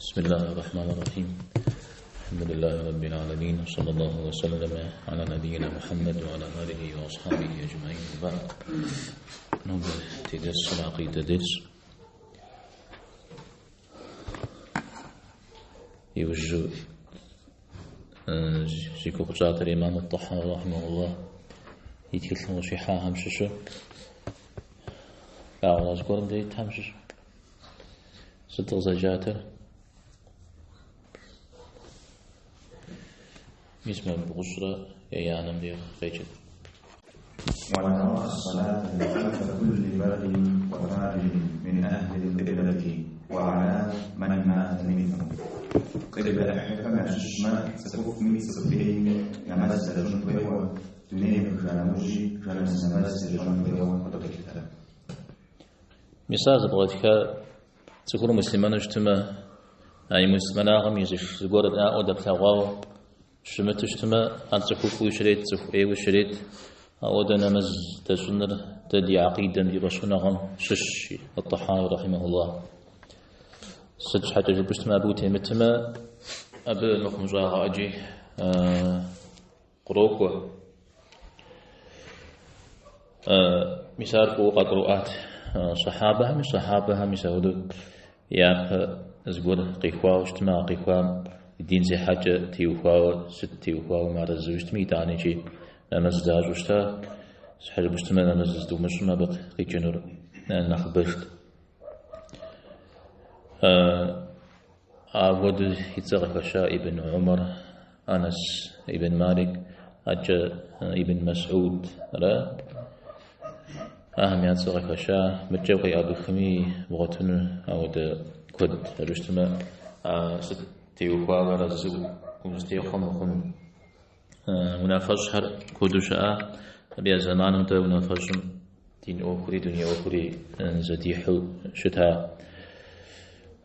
بسم الله الرحمن الرحيم. الحمد لله رب العالمين، وصلى الله وسلم على نبينا محمد وعلى آله وأصحابه أجمعين، وبعد. Нобэ ди дерсыр акъидэ дерс. Иужьу зи гугъу тщӏатэр имам ат-Тахауи рахьимахуллах и тхылъым къыщихьахэм щыщу. Ауэ зыгуэрым де итхэм щыщ. Сыт къызэджатэр? Мис мы бгъущӏрэ еянэм де къеджэт. ونرى الصلاة خلف كل بر وفاجر من أهل القبلة وعلى من مات منهم. Къиблэ ӏыхьэхэм ящыщмэ, цӏыхуфӏми цӏыху ӏейми нэмэз дэщӏын хуейуэ, дунейм ехыжа нэужьи жэназы нэмэз дэщӏын хуейуэ къыдолъытэ. Мис ар зэбгъэтха цӏыхур муслъымэну щытмэ, а и муслъымэнагъым и зыгуэр наӏуэ дэплъэгъуауэ щымыту щытмэ, ар цӏыхуфӏуи щрет, цӏыху ӏейуи щрет. Ауэдэ нэмэз дэщӏыныр дэ ди акъидэм, ди фӏэщхъуныгъэм щыщщ, ат-Тахауи рахьимахуллах. Сыт щхьэкӏэ жыпӏэу щытмэ, абы утемытмэ, абы мыхъумыщӏагъэ ӏэджи кърокӏуэ. Мис ар фӏыуэ къагурыӏуат сахьабэхэми, сахьабэхэм мис апхуэдэу япэ зыгуэр къихуауэ щытмэ, а къихуам дин зехьэкӏэ теухуауэ, сыт теухуауэ мыарэзыуэ щытми, итӏанэ икӏи нэмэз дащӏу щыта, щхьэ жыпӏэу щытмэ, нэмэз здумыщӏым абы къикӏынур нэхъыбэжт. Апхуэдэу и цӏэ къыхэща Ибн Умар, Анас ибн Малик, адэкӏэ Ибн Масӏуд ара. Ахэм я цӏэ къыхэща, мыдэкӏэ укъеӏэбыхми бгъуэтыну ауэдэ куэд жыпӏэу щытмэ, сыт теухуауэ арэзы узытехъуэ мыхъун унафэщӏхэр куэду щыӏа. Абы я зэманым дэ унафэщӏым дин ӏуэхури дуней ӏуэхури зэдихьу щыта.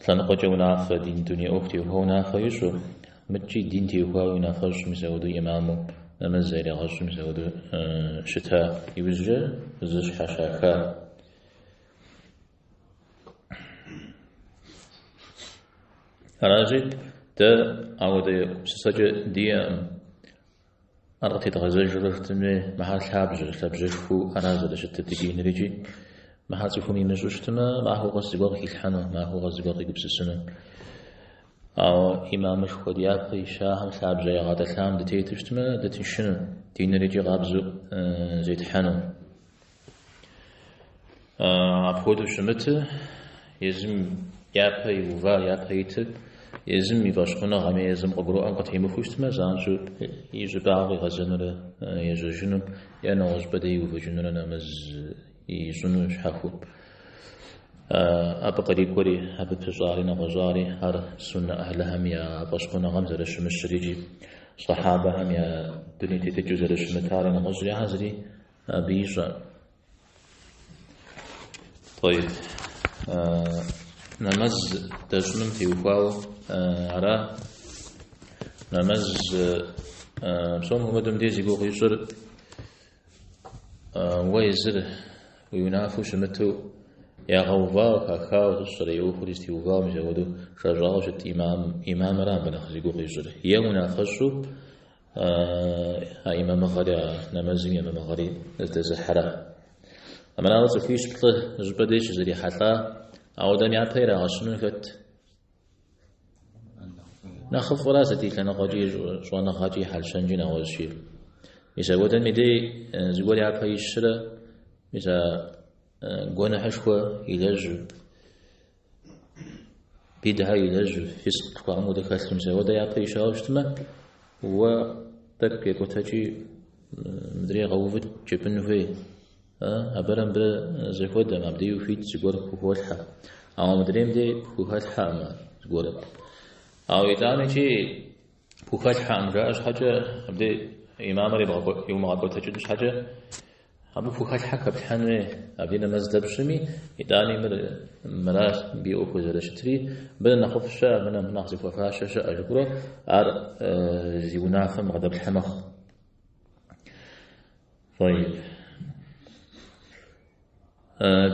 Лъэныкъуэкӏэ унафэ, дин дуней ӏуэху теухуауэ унафэ ищӏу, мыдэкӏи дин теухуауэ унафэщӏ мис апхуэдэу имаму нэмэз зэригъэщӏу мис апхуэдэу щыта. Иужькӏэ зыщхьэщаха. Аращи, дэ ауэдэ гупсысэкӏэ диӏэкъым. Ар къытедгъэзэжурэ жытӏэми, мыхьэр лъабжьэ, лъабжьэшхуэу ара зэрыщытыр ди диныр икӏи мыхьэр цӏыхум имыщӏу щытмэ, махуэ къэс зыгуэр къыхилъхьэну, махуэ къэс зыгуэр къигупсысыну. Ауэ имамышхуэ дяпэ ищахэм лъабжьэ ягъэтӏылъам дытету щытмэ, дытыншыну, диныр икӏи къабзэу зетхьэну. Апхуэдэу щымыту, езым япэ иува, япэ итыр езым и фӏэщхъуныгъэм е езым къыгурыӏуэм къытемыхуэу щытмэ, занщӏэу и щӏыбагъ къигъэзэнурэ ежьэжыну е нэгъуэщӏыпӏэ дей иувэжынурэ нэмэз ищӏыну щхьэхуэу. Абы кърикӏуэри, абы пыщӏари, нэгъуэщӏари, ар суннэ ӏэхьлыхэм я фӏэщхъуныгъэм зэрыщымыщыр икӏи сахьабэхэм я дуней тетыкӏэу зэрыщымытари, нэгъуэщӏри ахэр зыри абы ищӏэ. Тӏэйб. Нэмэз дэщӏыным теухуауэ ара. Нэмэз псом хуэмыдэу мыбдеж зи гугъу ищӏыр уэ езыр уи унафэу щымыту ягъэувауэ, хахауэ, сщӏэрэ и ӏуэхури зэтеувауэ мис апхуэдэу шэщӏауэ щыт имамыра абы нэхъ зи гугъу ищӏыр. Е унафэщӏу а имамыгъэри, а нэмэзым и имамыгъэри здэзыхьэра. Армырауэ цӏыхуищ-плӏы щӏыпӏэ деж щызэрихьэлӏа, ауэдэм япэ ирагъэщыну хэт? Нэхъыфӏыра сыт и лъэныкъуэкӏи, щӏэныгъэкӏи, хьэл-щэнкӏи, нэгъуэщӏи. Мис ауэдэм и дей зыгуэр япэ ищрэ, мис а гуэныхьышхуэ илэжьу, бидгьэ илэжьу, фискъ жыхуаӏэм хуэдэ хэлъу, мис ауэдэ япэ ищауэ щытмэ, уэ тӏэкӏу екӏуэтэкӏи мыдрей гъэувыт жыпӏэн хуей. Абырэ мыбырэ зэхуэдэм, абдей ухуит зыгуэр пхухолъхьэ. Ауэ мыдрейм дей пхухэлъхьэкъым зыгуэр. Ауэ итӏанэ икӏи пхухэлъхьэкъым жаӏэ щхьэкӏэ, абдей имамыр иумыгъэкӏуэтэкӏын щхьэкӏэ, абы пхухэлъхьэ хэплъхьэн хуей, абдей нэмэз дэпщӏми, итӏани мыр мыращ мыбы и ӏуэхур зэрыщытри, мыбы нэхъыфӏ щыӏэ, мыбы нэхъ зыхуэфащэ щыӏэ жыпӏэурэ ар зи унафэм бгъэдэплъхьэ мэхъу. Тӏэйб.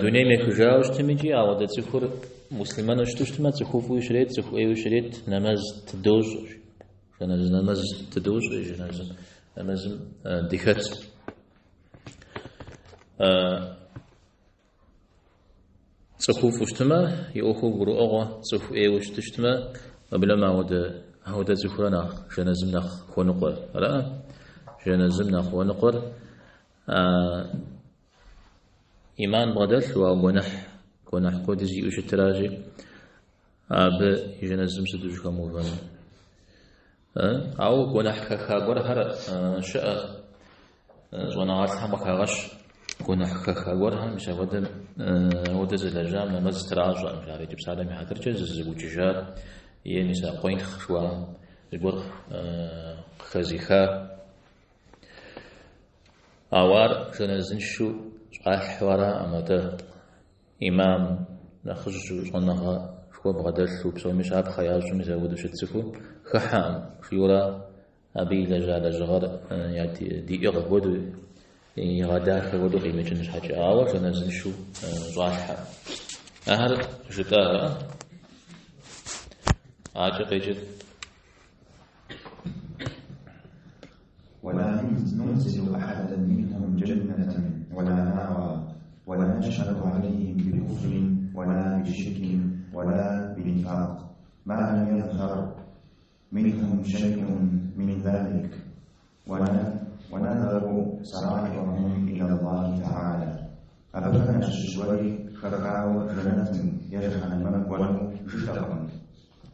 Дунейм ехыжауэ щытым икӏи ауэдэ цӏыхур муслъымэну щыту щытмэ, цӏыхуфӏуи щрет, цӏыху ӏейуи щрет, нэмэз тыдощӏ. Жэнэзы нэмэз тыдощӏ, жэнэзы нэмэзым дыхэт. Цӏыхуфӏу щытмэ, и ӏуэхур гурыӏуэгъуэ, цӏыху ӏейуэ щыту щытмэ, уеблэмэ ауэдэ цӏыхурэ нэхъ жэнэзым нэхъ хуэныкъуэр. Ара? Жэнэзым нэхъ хуэныкъуэр иман бгъэдэлъу, ауэ гуэныхь, гуэныхь куэд зиӏэу щытыращи, абы и жэнэзым сыт ущӏыхэмыувэну. Ауэ гуэныхь хэха гуэрхэр щыӏэ щӏэныгъэлӏхэм къыхагъэщ. Гуэныхь хэха гуэрхэм мис апхуэдэм ауэдэ зылэжьам нэмэз тращӏэкъым, жаӏэр икӏи псалъэм и хьэтыркӏэ зызыукӏыжар е мис а къуентхъ жыхуаӏэм зыгуэр къыхэзыха. Ауэ ар жэнэзыншэу щӏалъхьэу араӏым, атӏэ имам нэхъыжьу, щӏэныгъэшхуэ бгъэдэлъу, псоми щапхъэ ящӏу мис апхуэдэу щыт цӏыху хыхьэкъым, жиӏэурэ абы илэжьа лэжьыгъэр диӏыгъ хуэдэу, игъэдахэ хуэдэу къимыкӏын щхьэкӏэ, ауэ жэнэзыншэу щӏалъхьэ. Ахэр жытӏа, акӏэ къеджэт. ولا ننزل أحدا منهم جنة ولا نارا ولا نشهد عليهم بكفر ولا بشرك ولا بنفاق ما لم يظهر منهم شيء من ذلك ونذر سرائرهم إلى الله تعالى. Абыхэм ящыщ гуэри хэхауэ жэнэтым е жыхьэнмэм кӏуэну жытӏэкъым.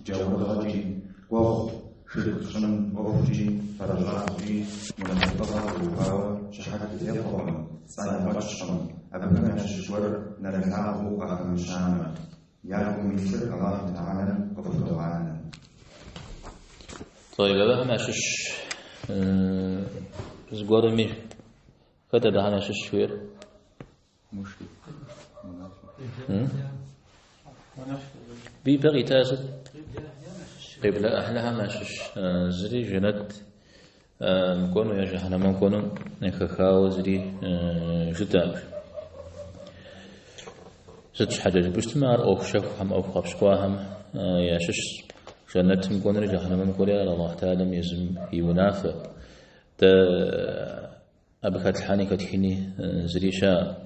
Джаурыгъэкӏи, гуэгъу, ширк щӏын ӏуэхукӏи, фэрыщӏагъкӏи, мунафикъыгъэ теухуауэ щыхьэт дытехъуэкъым, цӏэ ефӏэтщкъым, абыхэм ящыщ гуэр нэрылъагъуу къахэмыщамэ. Я гум илъыр Аллаху Тэхьэлэм къыхудогъанэ. طيب абыхэм ящыщ зыгуэрми хэт абыхэм ящыщ жиӏэр? Мушрик, мунафик. Ипэ къита сыт? Къиблэ ӏыхьлыхэм ящыщ зыри жэнэт кӏуэну е жыхьэнэмэм кӏуэну хэхауэ зыри жытӏэкъым. Сыт щхьэкӏэ жыпӏэу щытмэ, ар ӏуэху щэхухэм, ӏуэху гъэпщкӏуахэм ящыщщ. Жэнэтым кӏуэнури жыхьэнэмэм кӏуэри ар Аллахь Тэхьэлэм езым и унафэ. Дэ абы хэтлъхьэни хэтхыни зыри щыӏэкъым.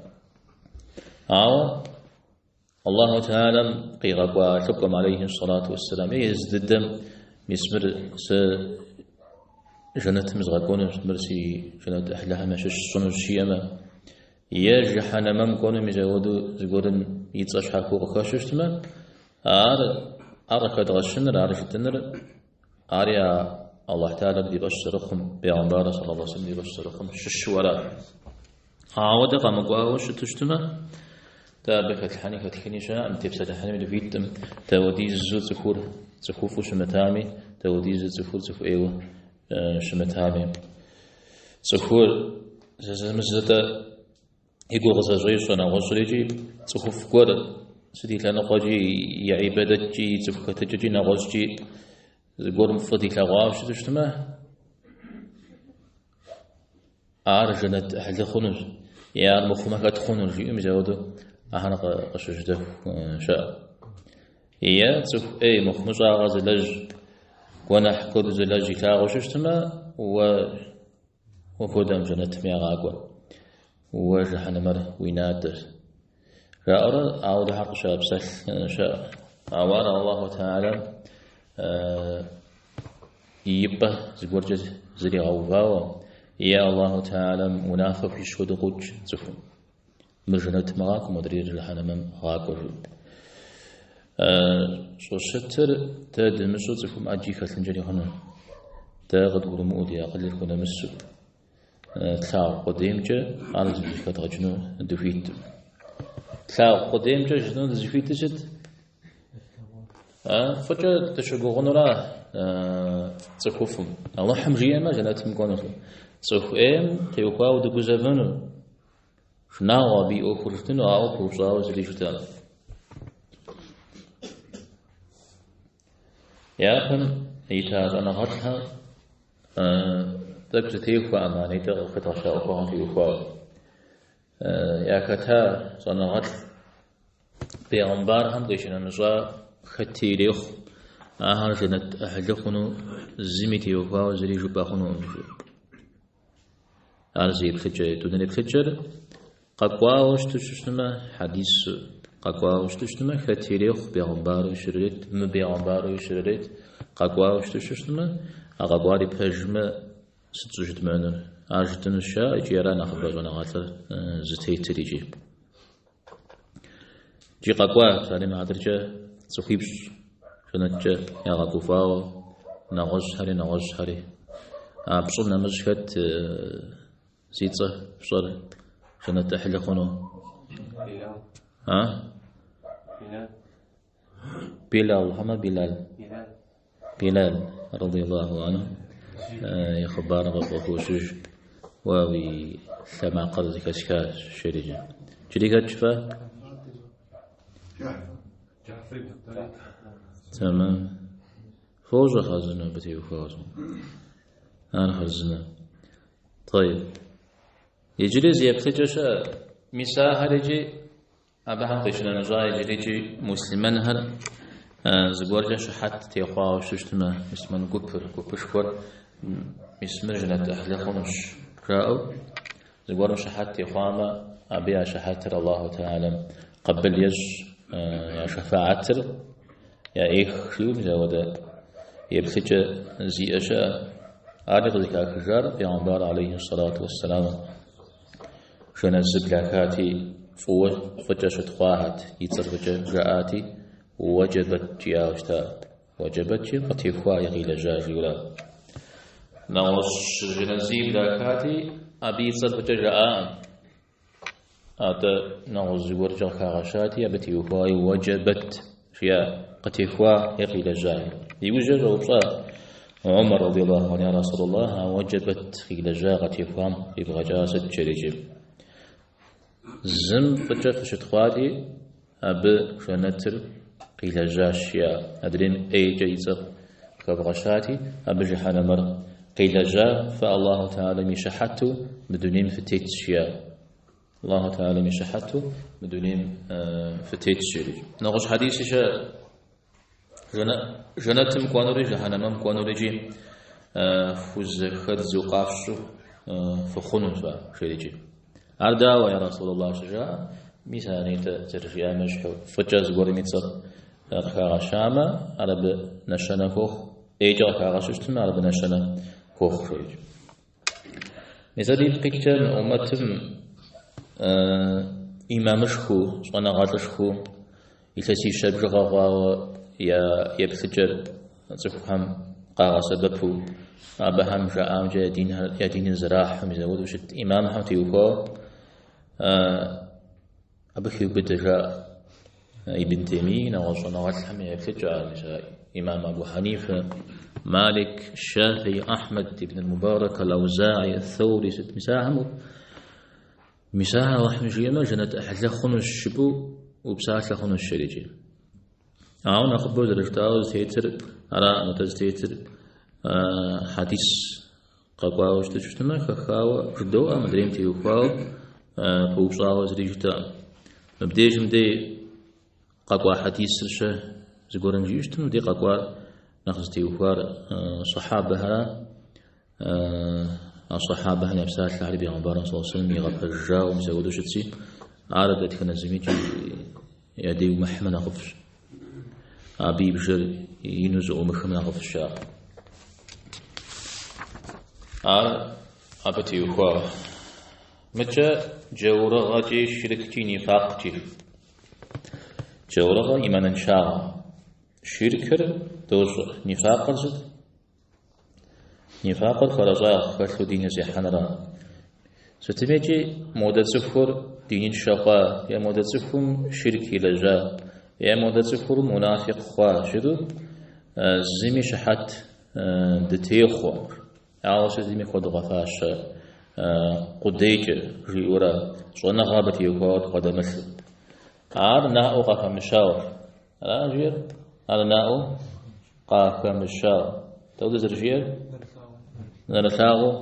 Ауэ Аллаху Тэхьэлэм къигъэкӏуа лӏыкӏуэм алейхи сэлату уэсселам е езы дыдэм мис мыр сэ жэнэтым згъэкӏуэнущ, мыр си жэнэт ӏыхьлыхэм ящыщ сщӏынущ жиӏэмэ, е жыхьэнэмэм кӏуэну мис апхуэдэу зыгуэрым и цӏэ щхьэхуэу къыхэщу щытмэ, ар ар къыхэдгъэщыныр, ар жытӏыныр, ари а Аллахь Тэхьэлэр ди фӏэщ зэрыхъум, бегъымбарыр саллаллаху алейхи вассалам ди фӏэщ зэрыхъум щыщу ара. Ауэ дэ къэмыкӏуауэ щыту щытмэ, дэ абы хэтлъхьэни хэтхыни щыӏэкъым, тепсэлъыхьынуи дыхуиткъым, дауэдизу цӏыхур цӏыхуфӏу щымытами, дауэдизу цӏыхур цӏыху ӏейуэ щымытами. Цӏыхур зэзэмызэ-тӏэ и гур къызэщӏещӏэ нэгъуэщӏыр икӏи цӏыхуфӏ гуэр сыт и лъэныкъуэкӏи, и гьибадэткӏи, и цӏыху хэтыкӏэкӏи, нэгъуэщӏкӏи зыгуэрым фӏы дилъэгъуауэ щыту щытмэ, ар жэнэт ӏыхьлы хъунущ, е ар мыхъумэ хэт хъунущ, жиӏэу мис апхуэдэу ахэр къыщыжьэдэху щыӏэ. Е цӏыху ӏей мыхъумыщӏагъэ зылэжь, гуэныхь куэду зылэжь илъагъуу щытмэ, уэ уэ хуэдэм жэнэтым ягъакӏуэ, уэ жыхьэнэмэр уи натӏэщ. Жаӏэурэ ауэдэхэр къыщапсэлъ щыӏэ. Ауэ ар Аллаху Тэхьэлэм и пӏэ зыгуэркӏэ зригъэувауэ, е Аллаху Тэхьэлэм унафэ хуищӏ хуэдэу къокӏ цӏыхум. Мыр жэнэтым гъакӏуэ, модрейр жыхьэнэмэм гъакӏуэ жиӏэу. Щӏыщытыр дэ дымыщӏэу цӏыхум ӏэджи хэлъынкӏэри хъуну. Дэ къыдгурымыӏуэу ди акъылыр хунэмысу тлъагъу къудеймкӏэ ар зыхэдгъэкӏыну дыхуиткъым. Тлъагъу къудеймкӏэ жытӏэну дызыхуитыр сыт? Фӏыкӏэ дыщыгугъынура цӏыхуфӏым? Алыхьым жиӏэмэ, жэнэтым кӏуэнущ. Цӏыху ӏейм теухуауэ дыгузэвэну, шынагъуэ абы и ӏуэхур жытӏэну, ауэ пыупщӏауэ зыри жытӏэну. Япэм ита щӏэныгъэлӏхэр тӏэкӏу зэтехуэкъым а нетӏэ къыхэдгъэща ӏуэхугъэм теухуауэ. Яхэта щӏэныгъэлӏ. Бегъымбархэм къищынэмыщӏа хэти ирехъу, ахэр жэнэт ӏыхьлы хъуну зыми теухуауэ зыри жыпӏэ хъунукъым жиӏэу. Ар зы еплъыкӏэ. Етӏуанэ еплъыкӏэр къэкӏуауэ щыту щытмэ, хьэдис къэкӏуауэ щыту щытмэ, хэти ирехъу, бегъымбаруи щрырет, мыбегъымбаруи щрырет, къэкӏуауэ щыту щытмэ, а къэкӏуари пэжмэ, сыт щӏыжыдмыӏэнур? Ар жытӏэнущ жаӏэ икӏи ара нэхъыбэ щӏэныгъэлӏыр зытетыр икӏи. Икӏи къэкӏуа, псалъэм и хьэтыркӏэ, цӏыхуипщӏ жэнэткӏэ ягъэгуфӏауэ, нэгъуэщӏхэри, нэгъуэщӏхэри. А пщӏым нэмыщӏ хэт зи цӏэ пщӏэр жэнэт ӏыхьлы хъуну? Билал. А? Билал. Билал, хьэмэ Билал? Билал. Билал, радиаллаху анху, и хъыбарым къыхощыж, уэ уи лъэ макъыр зэхэсхащ, жери. Иджыри хэт жыфӏа? Тэмэм. Фощӏэ хъарзынэ абы теухуауэ. Ар хъарзынэ. Тӏэйб. Иджыри зы еплъыкӏэ щыӏэ. Мис ахэр икӏи Абыхэм къищынэмыщӏа иджырикӏи муслъымэнхэр зыгуэркӏэ щыхьэт техъуауэ щытмэ, муслъымэн гупыр, гупышхуэр мис мыр жэнэт ӏыхьлы хъунущ жаӏэу, зыгуэрым щыхьэт техъуамэ, абы я щыхьэтыр Аллаху Тэхьэлам къабыл ещӏ, я шэфаатыр яӏех жиӏэу мис ауэдэ еплъыкӏэ зиӏэ щыӏэ. Ари къызыхахыжар Пейгъэмбар алейхи сэлату уэсселам Жэназы блахати, фӏыуэ фӏыкӏэ щытхъуахэт, и цӏэр фӏыкӏэ жаӏати, уэджэбэт жиӏауэ щыта. Уэджэбэт жиӏэм къытехуа е къилэжьа жиӏэурэ. Нэгъуэщӏ жэназыи блахати, абы и цӏэр фӏыкӏэ жаӏакъым. Атӏэ нэгъуэщӏ зыгуэркӏэ къыхагъэщати, абы теухуауи уэджэбэт жиӏа, къытехуа е къилэжьа. Иужькӏэ щӏэупщӏа Умар радиаллаху анху, я Расулаллах, а уэджэбэт къилэжьа къытехуам къибгъэкӏа сыт жери. Зым фӏыкӏэ фыщытхъуати, абы жэнэтыр къилэжьащ, жиӏа. Адрейм ӏейкӏэ и цӏэр къыхэвгъэщати, абы жыхьэнэмэр къилэжьа, фэ Аллаху Тэхьэлам и щыхьэту мы дунейм фытетщ, жиӏа. Аллаху Тэхьэлам и щыхьэту мы дунейм фытетщ, жери. Нэгъуэщӏ хьэдиси щыӏэ. Жэнэтым кӏуэнури, жыхьэнэмэм кӏуэнури икӏи фхузэхэдзу къафщӏу фыхъунущ, жерикӏи. Ар дауэ, я Расулаллах, щыжаӏэм, мис а нетӏэ зэрыжиӏам ещхьу, фӏыкӏэ зыгуэрым и цӏэр къыхагъэщамэ, ар абы нэщэнэ хуохъу, ӏейкӏэ къыхагъэщыщтмэ, ар абы нэщэнэ хуохъу, жерикӏи. Мис абы ипкъ иткӏэ мы ӏумэтым имамышхуэу, щӏэныгъэлӏышхуэу илъэсищэ бжыгъэ хъуауэ я еплъыкӏэр цӏыхухэм къагъэсэбэпу, абыхэм жаӏамкӏэ я диныр зэрахьэу, мис апхуэдэу щыт имамхэм теухуауэ абы хеубыдэ жаӏэ. Ибн Теймии, нэгъуэщӏ щӏэныгъэлӏхэм я еплъыкӏэ ар, мис а имам Абу Хьэнифэ, Малик, Шафий, Ахьмэд, Ибн Мубарак, Алаузаи, Ат-Thawри сыт, мис ахэм мис ахэр Алыхьым жиӏэмэ, жэнэт ӏыхьлы хъунущ жыпӏэу упсалъэ хъунущ жерикӏи. Ауэ нэхъыбэу зэрыжытӏауэ зытетыр араӏым, атӏэ зытетыр хьэдис къэкӏуауэ щыту щытмэ, хэхауэ жыдоӏэ, мыдрейм теухуауэ пыупщӏауэ зыри жытӏэкъым. Мыбдежым дей къэкӏуа хьэдисыр щэ зыгуэрым жиӏэу щытмэ, мыбдей къэкӏуар нэхъ зытеухуар сахьабэхэра, а сахьабэхэм я псалъэхэри Бегъымбарым саллаллаху алейхи вассалам игъэпэжауэ мис апхуэдэу щытщи, ар дэтхэнэ зымикӏи я дей умыхьмэ нэхъыфӏщ. Абы и бжэр ину зэӏумыхмэ нэхъыфӏщ ар. Ар абы теухуауэ. Мыкӏэ джаурыгъэкӏи, ширккӏи, нифакъкӏи. Джаурыгъэ иманыншагъэ. Ширкыр дощӏэ. Нифакъыр сыт? Нифакъыр фэрыщӏагъ хэлъу диныр зехьэнра. Сытымикӏи модэ цӏыхур диныншэ хъуа, е модэ цӏыхум ширк илэжьа, е модэ цӏыхур мунафикъ хъуа, жытӏэу зыми щыхьэт дытехъуэ, ауэ сытми хуэдгъэфащэ къудейкӏэ, жиӏэурэ щӏэныгъэ абы теухуауэ дбгъэдэмылъу. Ар наӏуэу къахэмыщауэ. Ара жиӏэр? Ар наӏуэу къахэмыщауэ. Дауэ зэрыжиӏэр? Нэрылъагъуу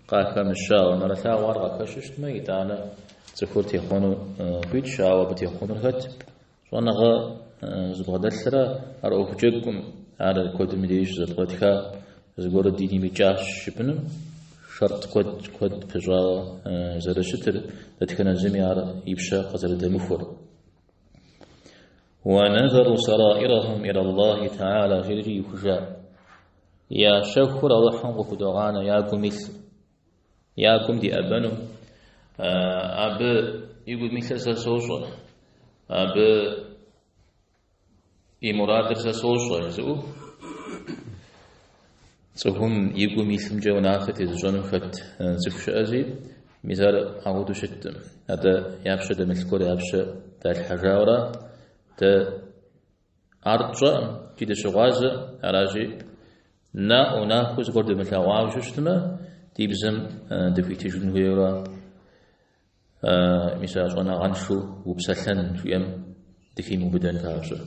къахэмыщауэ. Нэрылъагъуу ар къахэщу щытмэ, итӏанэ цӏыхур техъуэну хуитщ, ауэ абы техъуэнур хэт? Щӏэныгъэ зыбгъэдэлърэ ар ӏуэху джэгукъым, ар куэдым и деж щызэпкърытха зыгуэр диным икӏащ жыпӏэным шэрт куэд куэд пыщӏауэ зэрыщытыр, дэтхэнэ зыми ар и пщэ къызэрыдэмыхуэр. Уанэзэру сараирахум иля Аллахи таала жиӏэри иухыжа. Я щэхур Алыхьым къыхудогъанэ я гум илъ, я гум диӏэбэну. Абы и гум илъыр сэ сощӏэ, абы и мурадыр сэ сощӏэ жызыӏэу цӏыхум и гум илъымкӏэ унафэ тезыщӏэну хэт цӏыху щыӏэзи, мис ар апхуэдэу щыткъым. Атӏэ я пщэ дэмылъ гуэр я пщэ далъхьэжауэра, дэ ар тщӏэкъым, икӏи дыщыгъуазэ, аращи, наӏуэу, нахуэу зыгуэр дымылъэгъуауэ щытмэ, ди бзэм дыхуитыжын хуейуэра, мис а щӏэныгъэншэу упсэлъэн жиӏэм дыхимыубыдэн папщӏэ.